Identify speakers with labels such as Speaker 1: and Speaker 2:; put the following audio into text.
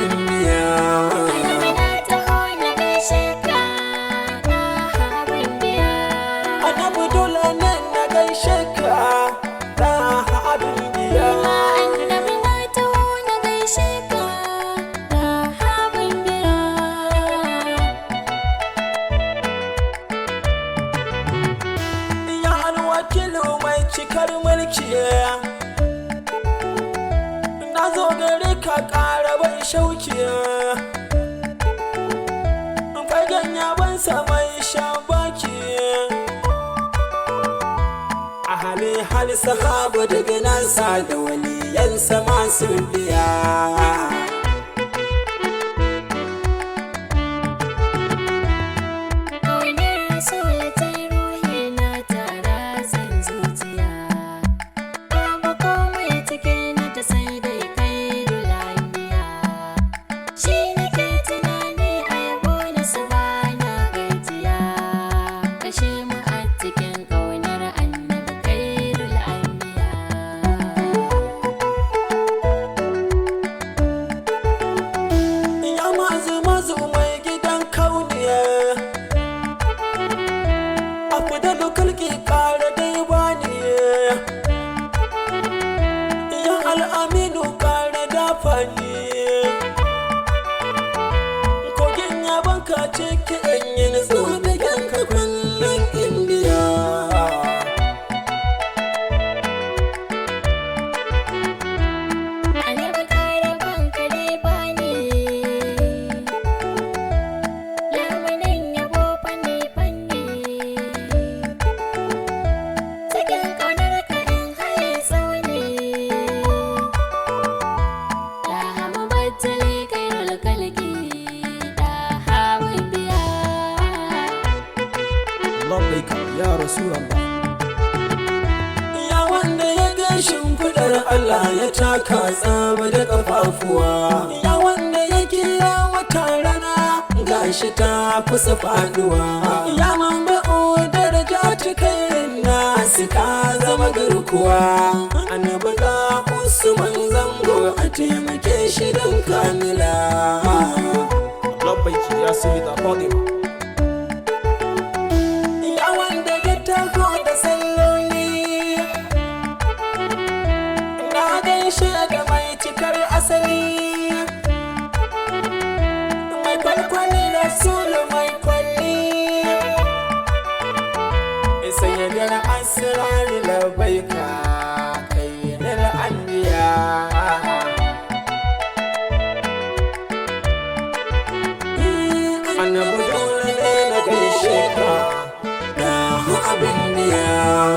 Speaker 1: abin biya.
Speaker 2: Annabi na taho na gaishe ka, na abin biya.
Speaker 1: Annabi dole ne na gaishe ka, da abin biya.
Speaker 2: Annabi na taho na gaishe ka, na abin biya.
Speaker 1: Ya alwakilu mai cikar mulki, na zo gare ka ƙara ban shauki. Fagen yabansa mai shabaki, a hali hal sahabu daga nasa da waliyansa masu biya.
Speaker 2: Ƙaunar Rasulu ta ruhi na tara zan zuciya. Babu komai cikin ta sai dai kai anbiya. Shi nake tunani a yabo na su na gajiya. Kashe mu a cikin ƙaunar annabi khairul anbiya.
Speaker 1: Ya mazu mazu mai gidan kauniya, a fita kalki kara dai bani. Ya al'aminu kara dafa ni, kogin ya banka ciki in yi nutsu bigan ka kullum indiya.
Speaker 2: Annabi kare banka dai bani. Lamarin yabo fanni fanni. Cikin ƙaunar ka in haye tsauni. Rahamu battali kairul kalki da hawan biya.
Speaker 3: Labbaika ya Rasulallah.
Speaker 1: Ya wanda ya ga shimfiɗar Allah ya taka tsaba da ƙafafuwa. Ya wanda ya kira wata rana gashi ta kusa faduwa. Ya mamba'u daraja cikin nasu ka zama garkuwa. Annabi ga Usman zango a taimake shi don kamila.
Speaker 3: Labbaiki ya Sayyida Fatima.
Speaker 1: Ya wanda ya taho da salloli, na gaishe da mai cikar asali, mai kwalkwali rasulu mai kwalli, sayyadar asirari labbaika kainal anbiya. Annabi dole ne na gaishe ka, ga abin biya.